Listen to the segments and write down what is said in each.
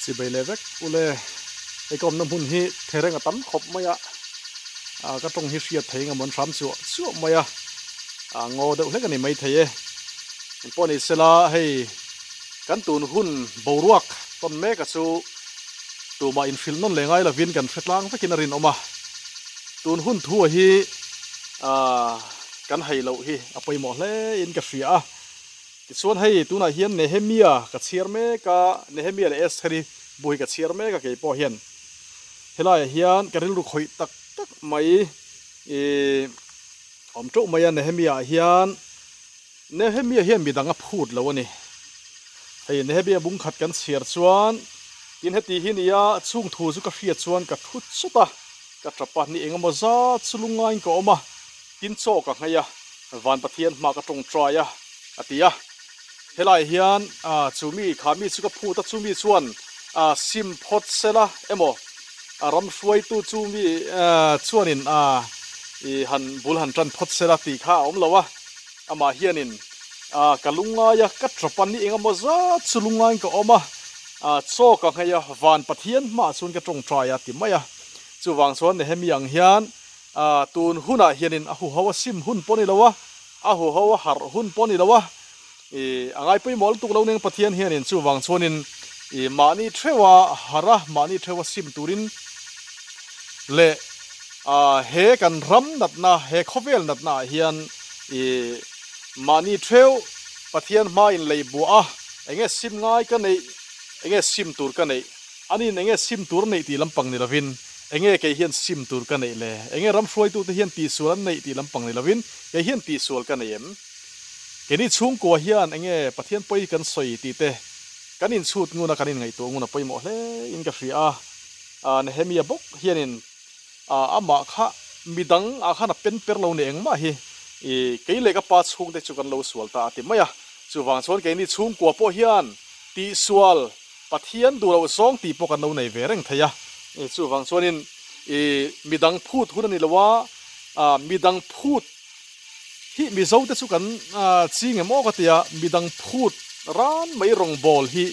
Chibei leh vek ule hei ka awmna hmun hi thereng a tam khawp mai a, ah ka tawng hi hriat thei eng amawn hram chuah chuah mai a, ah ngaw deuh hlek a ni maithei e. Engpawh ni sela hei kan tun hun boruak tawn mek a chu tumah inhrilh nawn leh ngai lovin kan hre tlang vekin a rinawm a, tun hun thu a hi ah kan hei loh hi a pawimawh hle in ka hria a. Tichuan hei tunah hian Nehemia ka chhiar mek a, Nehemia leh Estheri bu hi ka chhiar mek a kei pawh hian helaiah hian ka rilru khawih tak tak mai ih awm teuh mai a Nehemia ah hian Nehemia hian midang a phut lo a ni. Hei Nehemia bung khat kan chhiar chuan tin heti hi nia chung thu chu ka hriat chuan ka thu chawt a, ka tap a ni engemaw zat chu lungngaiin ka awm a. Tin chaw ka nghei a, van Pathian hma ka tawngtai a, a ti a. Helai hian chu mi kha mi chu ka phut a, chu mi chuan sim phawt sela emaw ram hruaitu chu mi chuanin i han bul han tan phawt sela tih kha a awm lo a. Amah hianin ka lungngai a, ka tap a, ni engemaw zat chu lungngaiin ka awm a, chaw ka nghei a, van Pathian hmaah chuan ka tawngtai a, ti mai a. Chuvang chuan Nehemia ang hian A, tun hunah hianin a huho a sim hun pawh ni lo a, a huho a harh hun pawh ni lo a, i, a ngaipawimawh lutuk lo nen Pathian hianin chuvang chuanin i, mahni theuha harh a, mahni theuha sim turin leh a, he kan ram natna, he khawvel natna ah hian i, mahni theuh Pathian hmain lei buah a, enge sim ngai ka neih, enge sim tur ka neih, aniin enge sim tur a neih tih lampang ni lovin, Enge kei hian sim tur ka neih le? Enge ram hruaitute hian tihsual an neih tih lampang ni lovin, kei hian tihsual ka nei em? Keini chhungkua hian enge Pathian pawi kan sawi tih te kan inchhut ngun a, kan inngaihtuah ngun a pawimawh hle in ka hria a. Nehemia bawk hianin amah kha midang ah khan a pen per lo ni engmah hi kei leh ka pa chhungte chu kan lo sual ta a ti mai a. Chuvang chuan keini chhungkua pawh hian tihsual Pathian duh loh zawng tih pawh kan lo nei ve reng thei a, chuvang chuanin i midang phut hun a ni lo a, midang phut hi Mizo te chu kan ching em aw ka ti a, midang phut ran mai rawngbawl hi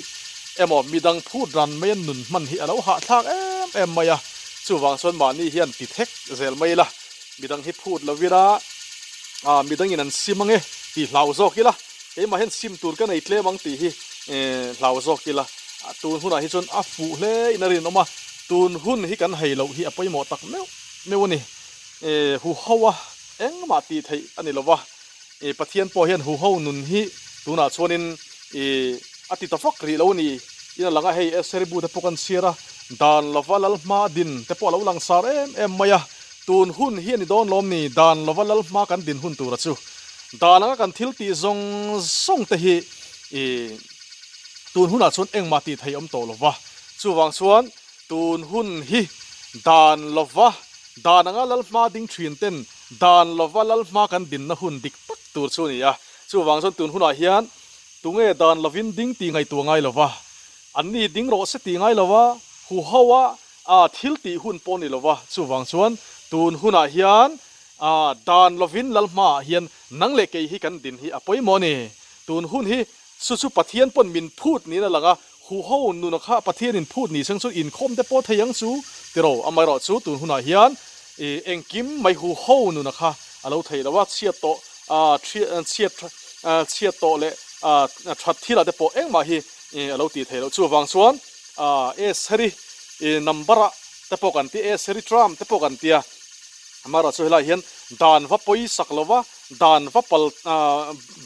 emaw midang phut ran mai a nun hman hi a lo hahthlak em em mai a, chuvang chuan mahni hian ti thek zel mai ila, midang hi phut lo ila, midangin an sim ange tih hlau zawk ila. Keimah hian sim tur ka nei tlem ang tih hi hlau zawk ila, tun hunah hi chuan a fuh hle in a rinawm a, tun hun hi kan hei loh hi a pawimawh tak meuh meuh a ni. Huho a engmah tih theih a ni lova, Pathian pawh hian huho nun hi tunah chuanin a ti ta vak rih lo a ni. In a lang a, hei Eseri bu te pawh kan chhiar a, dan lova lal hma din te pawh a lo langsar em em mai a, tun hun hi a ni dawn lawm ni, dan lova lal hma kan din hun tura chu. Dan anga kan thil tih zawng zawng te hi i tun hunah chuan engmah tih thei awm tawh lo va, chuvang chuan tun hun hi dan lova dan anga lal hma ding thin ten dan lova lal hma kan dinna hun dik tak tur chu a ni a, chuvang chuan tun hunah hian tunge dan lovin ding tih ngaihtuah ngai lo va, anni ding rawh se tih ngai lo va, huho a a thil tih hun pawh a ni lo va, chuvang chuan tun hunah hian A, dan lovin lal hmaah hian nang leh kei hi kan din hi a pawimawh a ni. Tun hun hi chu chu Pathian pawn min phut niin a lang a, huho nuna kha Pathianin phut ni seng chu inkhawm te pawh thei ang chu tiro. Amaherawh chu tun hunah hian i engkim mai huho nuna kha a lo thei lo a, chhiat tawh chhiat chhiat tawh leh that thilah te pawh engmah hi a lo tih theih loh. Chuvang chuan Eseri number ah te pawh kan ti, Eseri tram te pawh kan tia. Amaherawh chu helaiah hian dan va pawi sak lo va, dan va pal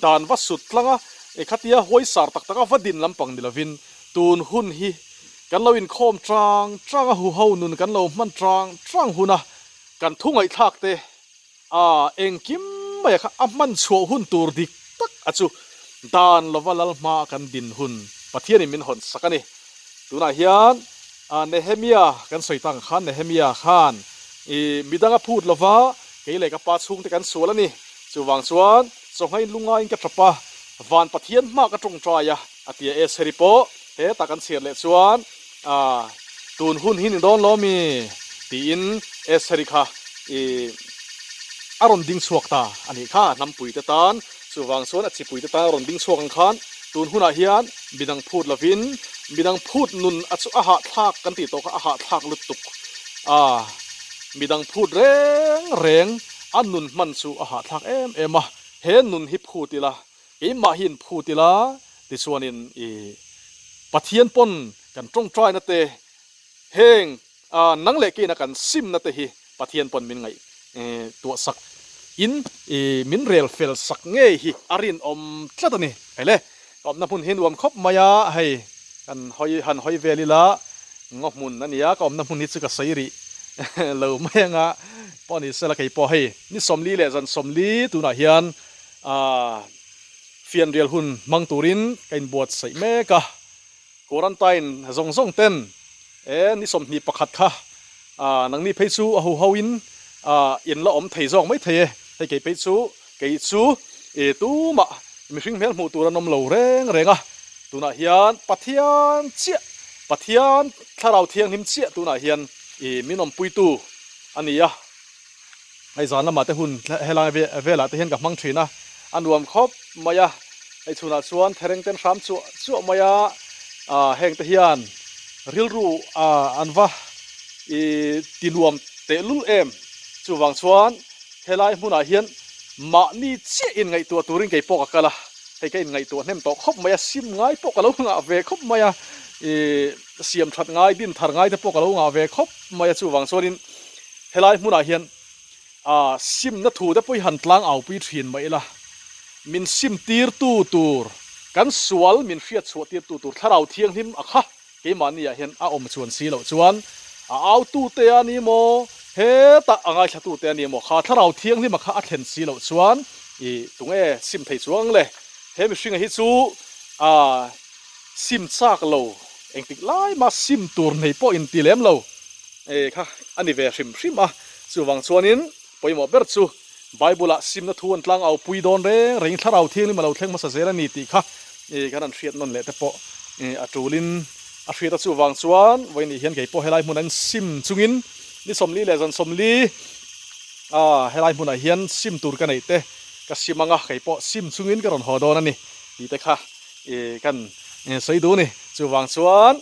dan va sut tlang a, khatia huaisar tak taka va din lampang ni lovin tun hun hi kan lo inkhawm tang tang a, huho nun kan lo hman tang tang hun a, kan thu ngaihthlak te a engkim mai kha a hman chhuah hun tur dik tak a chu dan lova lal hma kan din hun Pathianin min hawn sak a ni. Tunah hian Nehemia kan sawi tak ang khan Nehemia khan i midang a phut lova kei leh ka pa chhungte kan sual a ni. Chuvang chuan chawnghain lungaiin ka tap a, van Pathian hma ka tawngtai a, a ti a. Eseri pawh hetah kan chhiar leh chuan tun hun hi ni dawn lo mi tiin Eseri kha i a rawn ding chhuak ta a nih kha. Hnampuite tan chuvang chuan a chipuite tan a rawn ding chhuak ang khan. Tun hunah hian midang phut lovin midang phut nun a chu a hahthlak kan tih tawh kha a hahthlak lutuk a, midang phut reng reng a nun hman chu a hahthlak em em a, he nun hi phut ila keimah hi in phut ila tichuanin i Pathian pawn kan tawngtaina te heng nang leh keina kan simna te hi Pathian pawn min ngaih tuah sak in min rel fel sak ngei hi a rinawm tlat a ni. Hei le, ka awmna hmun hi nuam khawp mai a, hei kan hawi han hawi vel ila ngaw hmun a nia, ka awmna hmun hi chu ka sawi rih lo mai anga pawh ni sela kei pawh hei ni 40 leh zan 40 tunah hian fianrial hun hmang turin ka inbuatsaih mek a. Quarantine zawng zawng ten e ni 21 kha nangni phei chu a hu ho in in la awm thei zawk mai thei e, hei kei phei chu kei chu e tumah mihring hmel hmuh tur an awm lo reng reng a, tunah hian Pathian chiah Pathian thlarau thianghlim chiah tunah hian i min awmpuitu a ni a. Hei zan lamah te hun helai velah te hian ka hmang thin a, a nuam khawp mai a, hei chhunah chuan thereng ten hram chuah chuah mai a, ah heng te hian rilru ah an va ih ti nuam tehlul em, chuvang chuan helai hmunah hian mahni chiah inngaihtuah turin kei pawh ka kal a, hei ka inngaihtuah hnem tawh khawp mai a, sim ngai pawh ka lo ngah ve khawp mai a, ih siam that ngai din thar ngai te pawh ka lo ngah ve khawp mai a, chuvang chuanin. Helai hmunah hian simna thu te pawh hi han tlang au pui thin mah ila, min sim tirtu tur, kan sual min hriat chhuah tirtu tur thlarau thianghlim a kha keimahni ah hian a awm chuan si loh chuan a autu te a ni maw, hetah a ngaithlatu te a ni maw, kha thlarau thianghlim a kha a thlen si loh chuan i tunge sim thei chuang le, he mihringa hi chu sim chak lo, engtik lai mah sim tur nei pawh inti lem lo. E kha a ni ve hrim hrim a, chuvang chuanin pawimawh ber chu Bible-ah simna thu an tlang au pui dawn reng reng thlarau thianghlim a lo thleng hmasa zel a ni tih kha e kan han hriat nawn leh te pawh e a tulin a hriat a, chuvang chuan vawiin hian kei pawh helai hmunah in sim chungin ni 40 leh zan 40 a helai hmunah hian sim tur ka neih te ka sim anga kei pawh sim chungin ka rawn haw dawn a ni tih te kha e kan sawi duh a ni, chuvang chuan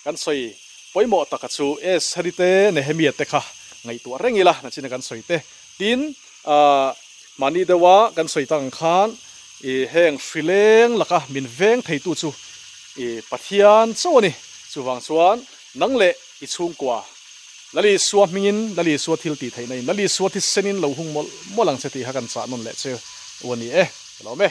Kan sawi pawimawh taka chu Esheri te Nehemia te kha ngaihtuah reng ila nachina kan sawi te. Tin, mahni deuha kan sawi tak ang khan i heng hrileng laka min veng theitu chu i Pathian chauh a ni. Chuvang chuan nang leh i chhungkua Lal Isua hmingin, Lal Isua thil tih theihna in, Lal Isua thisenin lo hung mawlh mawlh ang che tih kha kan chah nawn leh che u a ni e. Ka lawm e.